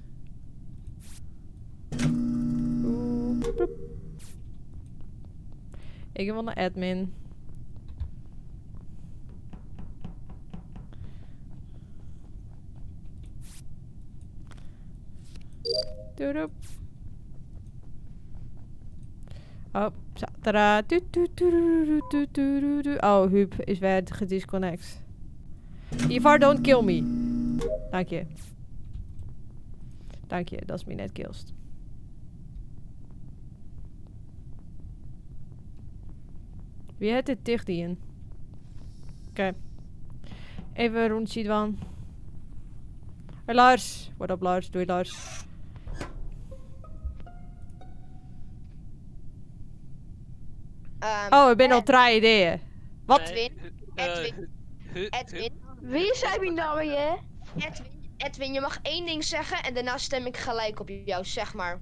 Oeh, ploep. Ik ben wel naar admin. Doedoep. Oh, zo, tadaa. Toet, toet, toet, toet, toet, toet, toet. Oh, Huub is weer gedisconnect. Ivar, don't kill me. Dank je. Dank je, dat is me net kilst. Wie heeft dit dicht in? Oké. Even rondje dwan. Hey Lars. What up Lars? Doei Lars. Oh, ik ben al drie ideeën. Wat? Nee, Edwin, Hu- Edwin, Hu- Edwin, Wie zei wie nou weer? Edwin, Edwin, je mag één ding zeggen en daarna stem ik gelijk op jou, zeg maar.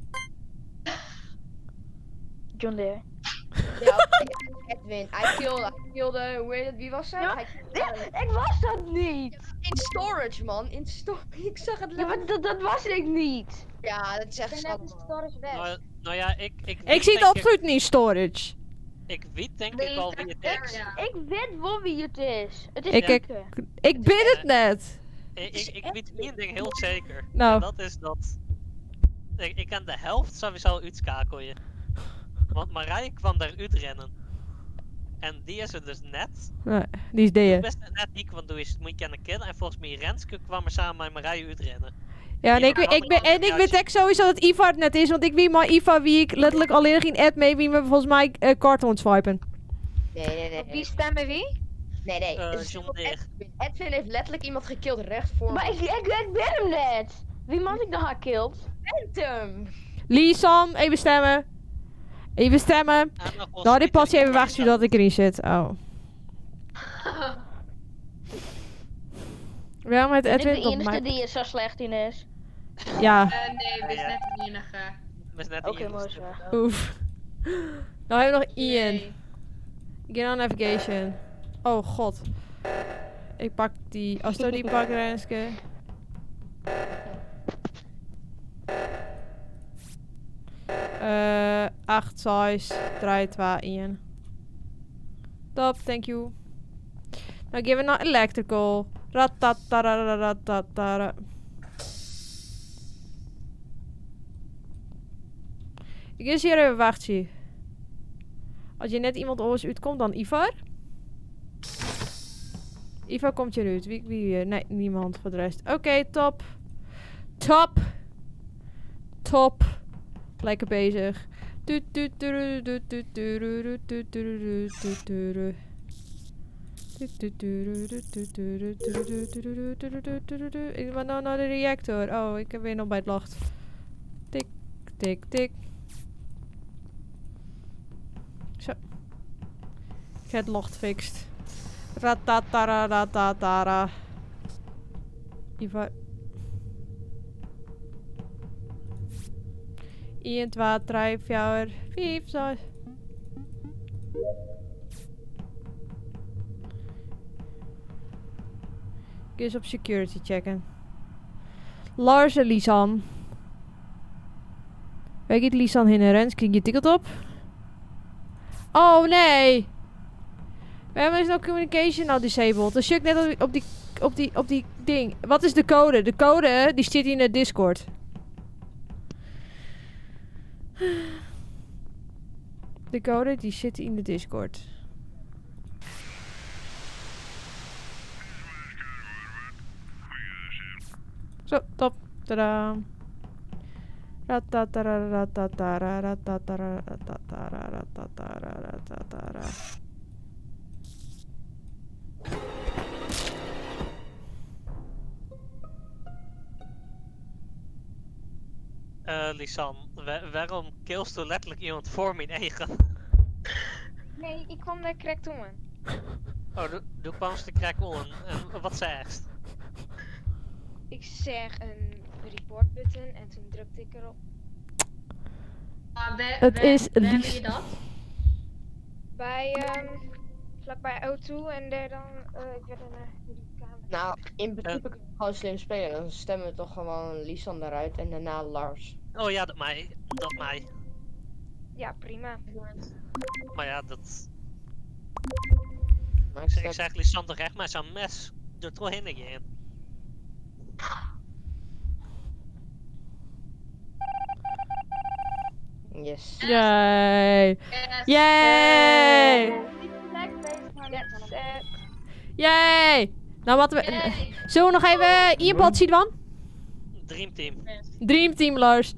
John Deere. Ja, oké, Edwin, hij killde, hij killde, hoe heet het, wie was hij? Ja. Hij killde- Ja, ik was dat niet. In storage, man, in storage, ik zag het Ja, letterlijk. maar dat was ik niet. Ja, dat is Ik echt ben net in allemaal. storage west. Nou, nou ja, ik... Ik, Ik weet zie het denk absoluut niet storage. Ik weet denk Nee, ik al wie het is. Ja. Ik weet wel wie het is. Het is Ik- ik- Hieke. Ik ben het net. Ik weet één ding heel zeker. Nou. En dat is dat... Ik kan de helft sowieso uitschakelen. Want Marije kwam daar uitrennen. En die is er dus net. Nee, die is deeën. Best net die kwam doen is moet je kennen killen. En volgens mij Renske kwam er samen met Marije uitrennen. Ja, en ik, ik ben, en ik weet echt sowieso dat Ivar het net is, want ik wie maar Ivar wie ik letterlijk alleen geen ad mee wie me volgens mij karton swipen. Nee, nee, nee. Op wie stemmen wie? Nee, nee. Eh, het is John op Deere. Edwin. Edwin heeft letterlijk iemand gekild recht voor Maar me. ik ben hem net. Wie man ik dan haar killed? Phantom! Lee, Sam, even stemmen. Even stemmen. En nog wel Nou, dit schieten. pas je even wachten dat ik erin zit. Oh. Waarom het Ben ik Edwin de tot enige mij? die er zo slecht in is? Ja, Nee, we Ja, zijn ja. net de enige. We zijn net de Oké, enige. mooi is weg. oef. Nou hebben we nog Ian. Nee. Get on navigation. Oh god. Ik pak die. Als die pak Renske. 8, 6, 3, 2, 1. Top, thank you. Nou gaan we naar electrical. Ratatarararatatara. Ik is hier even wachten. Als je net iemand oors uitkomt, dan Ivar. Ivar komt hier uit. Wie hier? Nee, niemand voor de rest. Oké, top. Top. Top. Lekker bezig. Tu, tu, tu, tu, tu, tu, tu, tu, tu, tu, tu, tu. Tu, tu, tu, tu, tu, tu, tu, tu, tu, tu, tu, tu, tu, tu. Ik ben nou naar de reactor. Oh, ik ben nog bij het locht. Tik, tik, tik. Zo. Ik heb het locht fixed. Ratatara, ratatara. Ivar. 1, 2, 3, 4, 5, 6. Ik eens op security checken. Lars en Lisan. Waar gaat Lisan heen en Rens? Kijk je ticket op? Oh nee! Waarom is nou communication nou disabled? Dan zit ik net op die ding. Wat is de code? De code die zit in de Discord. De code die zit in de Discord. Zo, top. Tadaa. Ratatara, ratatara, ratatara, ratatara, ratatara, ratatara. Lisan, waarom killst du letterlijk iemand voor mijn eigen? Nee, ik kwam daar correct om. Oh, du kwamst de crack on. En wat zegst? Ik zeg een report button en toen drukte ik erop. Maar Het is waar Lies. heb je dat? Bij, vlakbij O2 en daar dan, ik werd in de kamer. Nou, in principe kun je gewoon slim spelen. Dan stemmen we toch gewoon Lisan eruit en daarna Lars. Oh ja, dat mij. Dat mij. Ja, prima. Maar ja, dat... Maar ik Ik stem... zeg Lisan toch echt maar zo'n mes er toch heen gaan. Yes. Yay! Yes. Yay! That's it. Yay! Nou, wat we... Yay. Zullen we nog even Ierpad zien, man? Dream Team. Dream Team, Lars.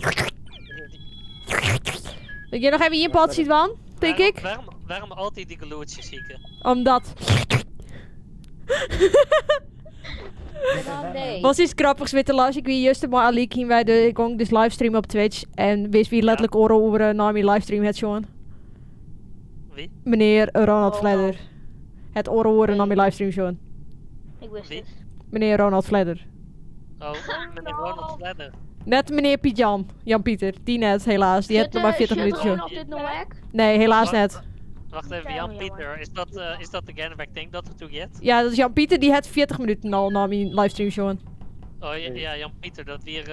Wil je nog even Ierpad zien, man? Denk ik. Waarom altijd die geloertjes zieken? Omdat. Nee. Was iets grappigs met de Lars. Ik wie juist maar Ali ging wij de ik kon dus livestreamen op Twitch en wist wie letterlijk oren over naar mijn livestream het jongen. Wie? Meneer Ronald Oh. Fledder. Het oren horen naar mijn livestream jongen. Ik wist Wie? het. Meneer Ronald Fledder. Oh, meneer Ronald Fledder. Net meneer Piet Jan. Jan Pieter. Die net helaas. Die had nog maar 40 minuten. Zit jongen. Ronald dit nog weg? Nee, helaas Wacht. net. Wacht even, Jan Pieter, is dat de waar ik denk dat het toe gaat? Ja, dat is Jan Pieter. Die had 40 minuten al naar mijn livestream jongen. Oh ja, ja, Jan Pieter, dat weer.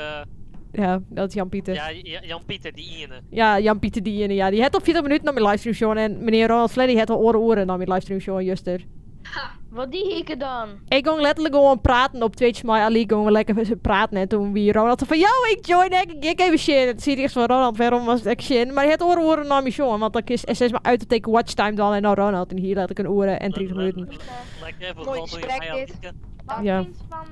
Ja, dat is Jan Pieter. Ja, Jan Pieter, die ene. Ja, Jan Pieter die ene, ja. Die had al 40 minuten naar mijn livestream show. En meneer Ronald Fledder die had al oren oren naar mijn livestream show, juster. Wat die hikken dan? Ik ging letterlijk gewoon praten op Twitch, maar Ali ging we lekker praten. En toen wie Ronald van, yo, ik join ik even shit. En toen zie ik echt van, Ronald, waarom was het echt shit? Maar die had oren oren naar mijn show, want dat is SS maar uit te teken watchtime dan en nou Ronald. En hier laat ik een oren en 30 minuten. Lekker even Mooi rond je gesprek mij aan dit. Hieke. Wat Ja. vind je van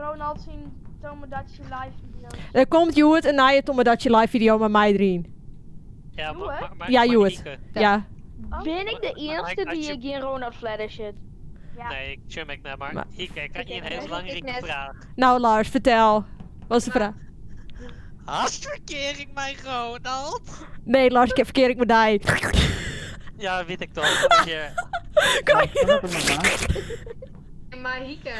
Ronald zien Tomodachi live video? Er komt Joert en Naya Tomodachi live video met mij erin. Ja, Doe, hè? maar Ja, maar Joert. Hieke. Ja. Ben ik de enige Maar- die geen Ronald Fledder shit? Ja. Nee, ik chum ik nou, maar Maar- Hieke, ik had je een Ik hele ook belangrijke net. vraag. Nou Lars, vertel. Wat is de vraag? Hast verkering mij Ronald? Nee Lars, ik heb verkeerd ik mijn die. Ja, weet ik toch. want je- Kan je dat nog Maar Hieke,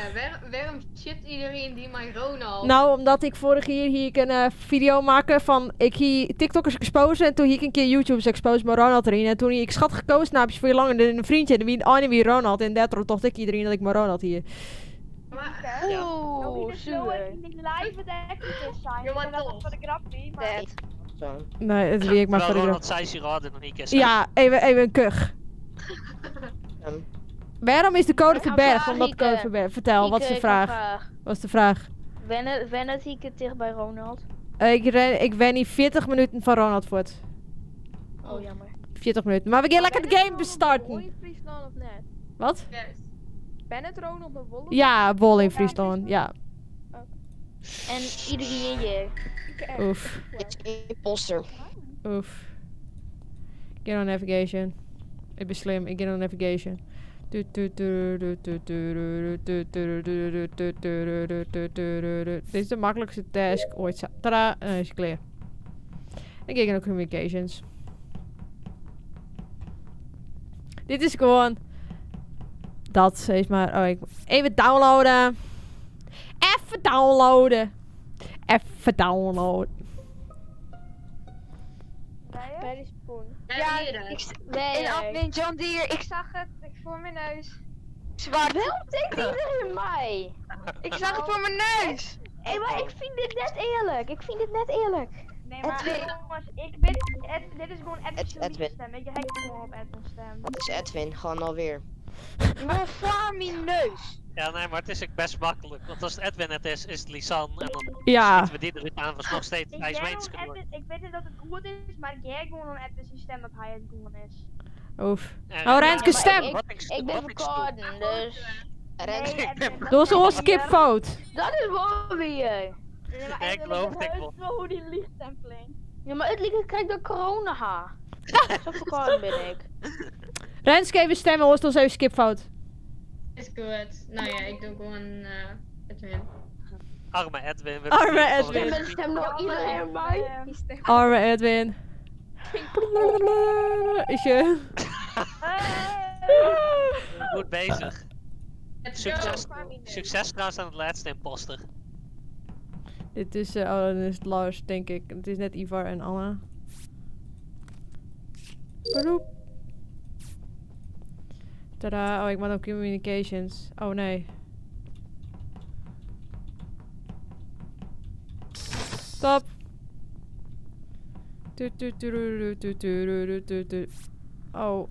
waarom chipt iedereen die mij Ronald? Nou, omdat ik vorig jaar hier een video maken van ik hier TikTokkers exposen en toen hier ik een keer YouTubers exposed maar Ronald erin en toen hier ik schat gekozen naapjes voor je langer dan een vriendje en wie en wie Ronald en daardoor dacht ik iedereen dat ik maar Ronald hier. Maar, Ja. Oeh, Dus zuur. in die live het echt niet is zijn. Ja, maar Ik ben dat toch. voor de grapje, maar... Dead. Zo. Nee, dat wie ik maar Terwijl voor de Ronald grap. zei zich harder dan ik is. Ja, even een kuch. Waarom is de code Ik heb een verbergd? vraag, Omdat de code Hieke. verbergd. Vertel, wat is de Hieke, ik heb een vraag? Wat is de vraag? Wen het Hieke dicht bij Ronald? Ik ben hier 40 minuten van Ronald voort. Oh, jammer. 40 minuten. Maar we gaan lekker de game bestarten. in Friesland of net? Wat? Yes. Ben het Ronald een Wolle? Ja, Wol in Friesland. Ja. En iedereen hier. Oef. Is imposter. Oef. Get on navigation. Ik ben slim, ik get on navigation. Dit is de makkelijkste task ooit. Tada, en dan is het klaar. Dan kijk ik naar communications. Dit is gewoon... Dat, zeg maar. Oh, ik moet even downloaden. Even downloaden. Even downloaden. Bij de spoen. Ja, hier. ik, Nee, in admin John Deere, ik zag het ik voor mijn neus. Zwart. Waarom denkt iedereen mij? Ik zag het voor mijn neus. Hé, maar ik vind dit net eerlijk. Ik vind dit net eerlijk. Nee, maar Edwin. jongens, ik weet, dit is gewoon Edwin zijn Edwin. stem. Weet je, hij is gewoon op Edwin's stem. Dat is Edwin, gewoon alweer. Gewoon voor mijn neus. Ja, nee, maar het is ook best makkelijk. Want als het Edwin het is, is het Lisanne. En dan Ja. schieten we die eruit aan, was nog steeds Ik hij is jij Weenske gewoon door. Edwin, ik weet niet dat het goed is, maar ik jij gewoon aan Edwin zijn stem dat hij het gewoon is. Oef. En- Oh, Renske, Ja, stem! Wat ik, Ik ben wat ik stoel. verkouden, dus... Rens, Nee, Edwin, dat Doe is zo'n skip vote. Dat is wel weer. Nee, maar Nee, ik Edwin, geloof dat het, ik is wel. wel hoe die liegt-tempeling. Ja, maar het liep krijg door corona. ha. Zo verkouden ben ik. Renske even stemmen, hoor, dan even skip vote. Is goed. Nou ja, ik doe gewoon Edwin. Arme Edwin. we Arme hebben Edwin. Stem, stem nog iedereen mij. Die stem. Arme Edwin. Is je... Goed bezig. Let's go. Succes, succes trouwens aan het laatste imposter. Dit is, oh, dan is het Lars, denk ik. Het is net Ivar en Anna. Beroep. Tada. Oh, ik moet op communications. Oh, nee. Stop. Tu, tu, tu, tu, tu, tu, tu, tu, tu. Oh.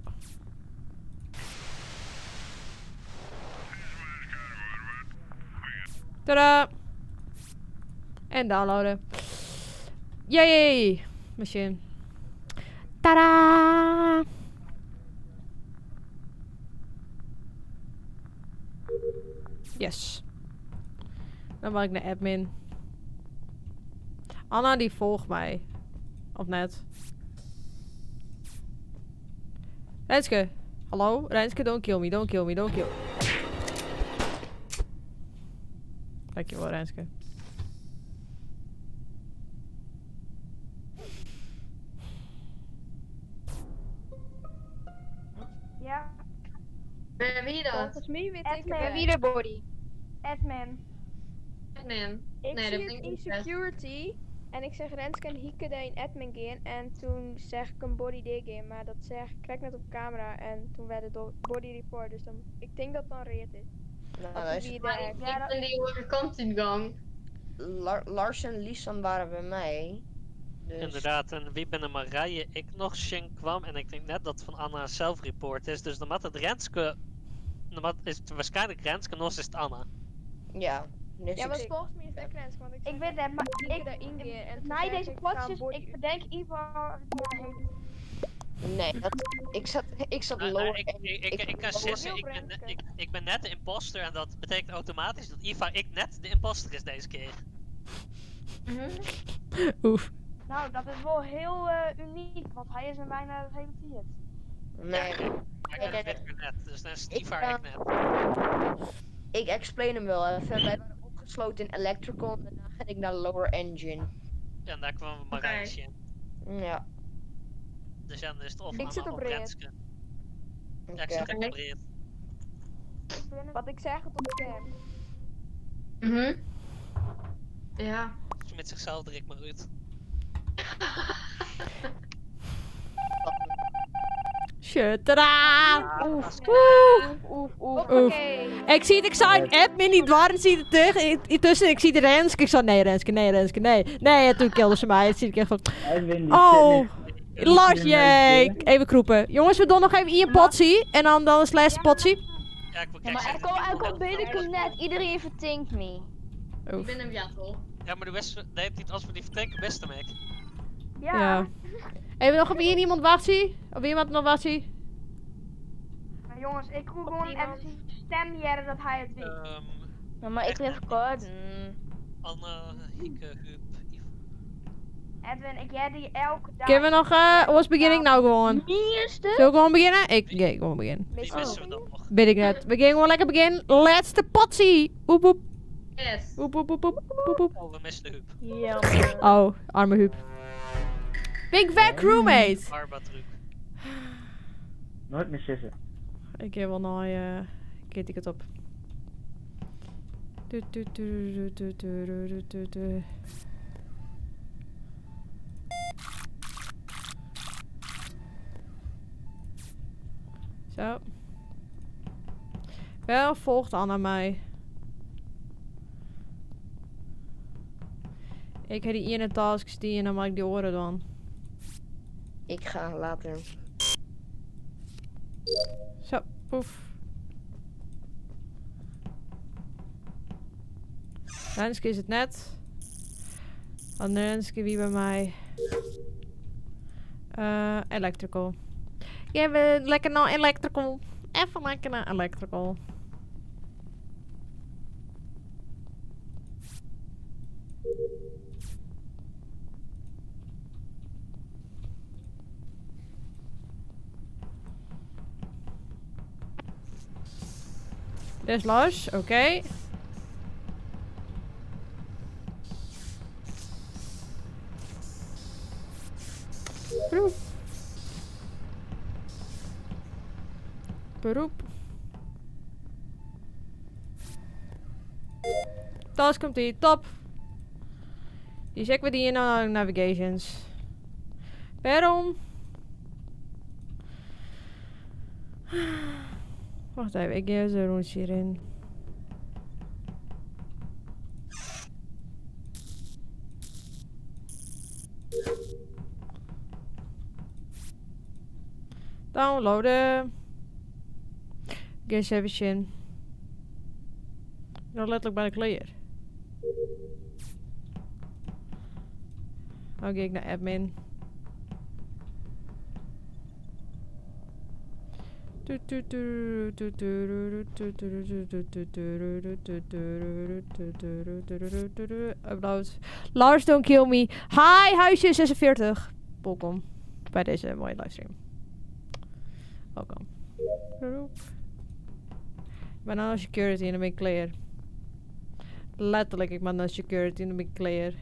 Tada. En downloaden. Yay! Machine. Tada! Yes. Dan mag ik naar admin. Anna die volgt mij. Of net. Renske. Hallo? Renske, don't kill me, don't kill me, don't kill. Dankjewel, Renske. Ja, Wie dat? Volgens mij weet ik Edwin. het Wie de body? Edwin. Edwin. Ik Nee, zie dat het vind ik in niet best. security. En ik zeg Renske en Hieke daar in admin gaan. En toen zeg ik een body dig in. Maar dat zeg ik krijg net op camera. En toen werd het body report. Dus dan, ik denk dat dan reed is. nou, Want luister, wie Maar daar. ik, ik ben die andere kant in gang. Lars en Lisan waren bij mij. Dus Inderdaad, en wie ben en Marije ik nog Shin kwam. En ik denk net dat van Anna zelf-report is. Dus dan had het Renske. Dan had, is het waarschijnlijk Renske, nog is het Anna. ja. Dus Ja, ik maar volgens mij is dat Renske. Want ik Ik zeg weet het, maar Hieke ik, daarin gaan. En toen na zeg deze ik, ga een potjes, body ik verdenk Ivar. Nee, dat, ik zat Nou, nou, lower ik, en ik, ik, ik kan lower- sissen, ik ben, ik ben net de imposter en dat betekent automatisch dat Ivar ik net de imposter is deze keer. Oef. Nou, dat is wel heel uniek, want hij is een bijna het hele tijd. Nee, Maar ik Nee, ben nee, het weer net, dus dan is het Ik, Ivar ik net. ik explain hem wel even. Wij waren opgesloten in electrical en daarna ging ik naar lower engine. En daar kwamen Marije in. Ja, Dus ja, dan is het of Ik Anna zit op of Reet. Renske. Ja, ik oké. zit ook op Reet. Wat ik zeg het op cam. Ja. Met zichzelf direct maar uit. Shit, tada! Oef, Woe! oef, oef, oef. Oef. Oké. Ik zie het, ik zag een admin die dwars ziet tussen. Ik zie de Renske. Ik zei nee Renske, nee Renske, nee. Nee, en toen kilde ze mij. En zie ik echt van, Edwin die oh, zit Lars, nu- jee. Even kroepen. Jongens, we doen nog even één potsie. En dan is het laatste potsie. Ja, ik wil Ja, maar ik kom, ik kom binnen net. Iedereen vertinkt me. Ik ben hem ja toch? Ja, maar de West, de heeft niet als we die vertrekken, beste Mac. Ja. Ja. Even nog op één iemand wachten. Op iemand nog wachten. Maar jongens, ik wil gewoon Niemand. even zijn stem jaren dat hij het weet. Ja, maar ik ben recorden. Anne, Hieke, Huub, Yves. Edwin, ik jij die elke dag. Kunnen we nog, was beginning nou gewoon? Eerste? Zullen we gewoon beginnen? Ik, ja, ik gewoon beginnen. Wie missen we dan nog? Weet ik net. We gaan gewoon lekker beginnen. Laatste potsie. Oep, oep. Yes. Oep, oep, oep, oep, oep, oep. Oh, we missen de Huub. Ja. Oh, arme Huub. Ben ik weer crewmate? Arba truc. Nooit meer sissen. Ik heb wel nou, ik ik het op. Du, du, du, du, du, du, du, du, du, du. Zo. Wel volgt Anna mij. Ik heb die ene tasks die en dan maak ik die oren dan. Ik ga later. Zo, poef. Renske is het net. Want Renske wie bij mij. Electrical. Ja, we lekker naar electrical. Even lekker naar electrical. Dit is Lars, oké. Beroep. Beroep. Task komt hier, top. Die checken we die in navigations. Waarom? Wacht even, ik geef een rondje hierin. Downloaden. Ik eens even zien. Ik ben letterlijk bijna klaar. Nou ga ik naar admin. Upload. Lars, don't kill me. Hi, huisje 46. Welkom bij deze mooie livestream. Welkom. Ik ben aan security en dan ben ik klaar. Letterlijk, ik ben naar security en dan ben ik klaar.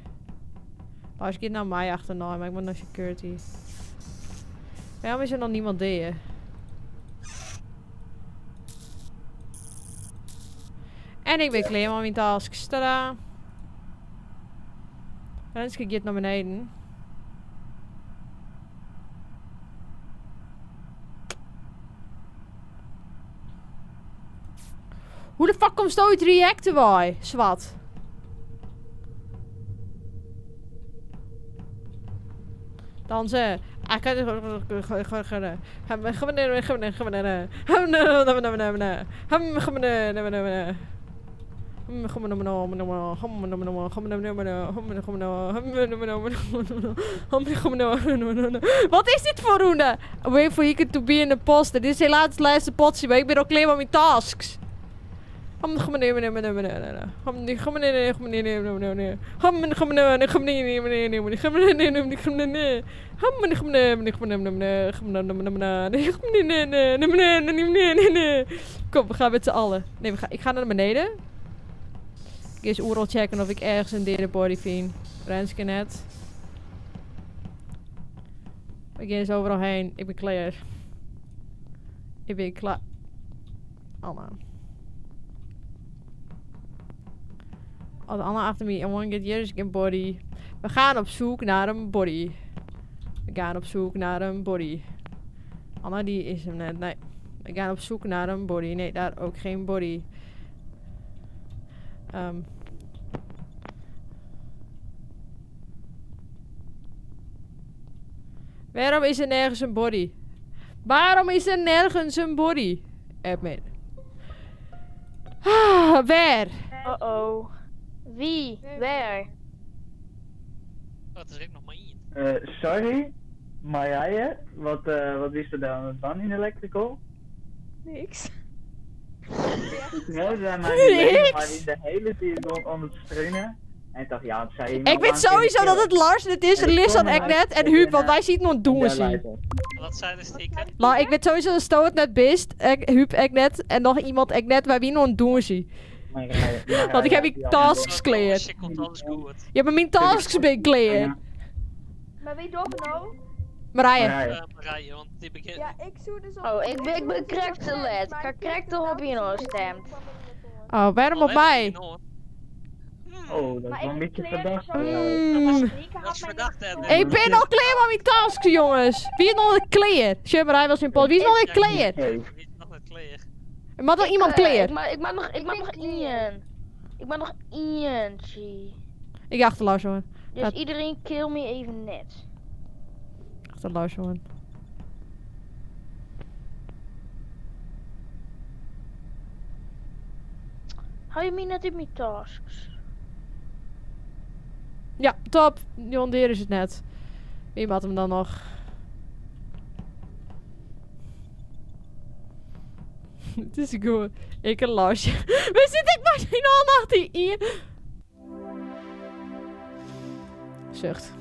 Lars gaat naar mij achterna, maar ik ben naar security. Waarom is er nog niemand deed? En ik ben klaar met mijn tasks. Tada! Renske gaat naar beneden. Hoe de fuck komt zo uit reacten wij? Zwat. Dansen. Wat is dit voor roene? Wait for Hieke to be in the post. Dit is helaas het laatste potje, maar ik ben al klaar met mijn tasks. Kom, we gaan met z'n allen. Nee, ik ga naar beneden. Ik eens oeral checken of ik ergens een derde body vind. Renske net. Ik ga eens overal heen. Ik ben klaar. Ik ben klaar. Anna. Als Anna achter me. I want get hier een body. We gaan op zoek naar een body. We gaan op zoek naar een body. Anna die is hem net. Nee. We gaan op zoek naar een body. Nee, daar ook geen body. Waarom is er nergens een body? Waarom is er nergens een body? Admin. Ah, waar? Uh-oh. Wie? Waar? Oh, het is ik nog maar één. Sorry, Marije, wat is er dan aan het doen in Electrical? Niks. Ik wilde maar niet Niks. maar de hele tijd rond om het struinen. En ik dacht, ja, het zei Ik weet sowieso dat het Lars het is, En ik Liz kom en eruit Eknet en en, Huub, want wij zien het nog doen zien. Wat zijn de stikken? Maar ik weet sowieso dat Sto het net bist, Ek, Huub Eknet en nog iemand Eknet waar wie nog doen zien. Want ik heb die tasks clear. Shit komt alles goed. Je hebt mijn tasks ben clear. Maar wie doet het nou? Marije. Marije, want die begint... Ja, ik zoek dus op... Oh, ik ben correct te let. Ik ga correct erop in stemt. Oh, waarom op mij? Oh, dat is wel een beetje verdacht. Mm. Dat is verdacht, hè? Ik ben al klaar met mijn tasks, jongens. Wie is nog een clear? Sure, Marije was in pol. Wie is nog een clear? Wie is nog een clear? Er mag nog iemand clear. Ik maak nog, ik maak nog één. Ik maak nog eentje. Ik achter Lars, jongen. Dus iedereen kill me even net. Achter Lars, jongen. Hou je me net in mijn tasks? Ja, top. Jon Deere is het net. Wie had hem dan nog? Het is goed. Ik en Lars. We zitten maar in al achter hier. Zucht.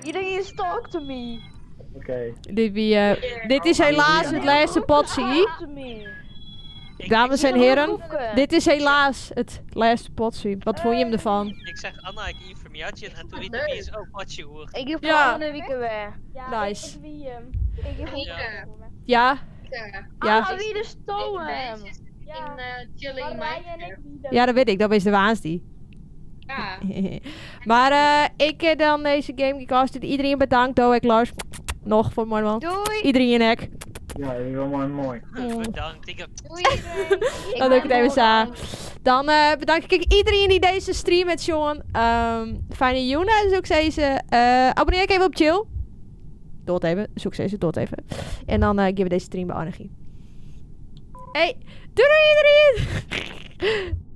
Iedereen stalk to me. Oké. Dit is helaas het laatste potsie. Dames en heren, dit is helaas het laatste potsie. Wat vond je hem ervan? Ik zeg Anna, ik informeer en toen liet ik eens ook wat je hoor. Ik heb Ja. volgende week weer. Ja, Nice. ik wie hem. Ik heb Hieke. Ja? Ja. Ah, wie de stoel hem. In Chilling Marije en ik wie Ja, dat weet ik. Dat is de waans die. Ja. Maar ik dan deze game gecast. Iedereen bedankt. Doe ik Lars. Nog voor mooi man. Doei. Iedereen hek. Ja, dat is wel mooi. mooi. Bedankt. Ik heb... Doei iedereen. Dan doe ik het even zo. Dan bedank ik iedereen die deze stream met Sean. Fijne Juna, zoek ze. Abonneer ik even op Chill. Dood even. Zoek ze, dood even. En dan geven we deze stream bij Anarchie. Hey, doei doei iedereen!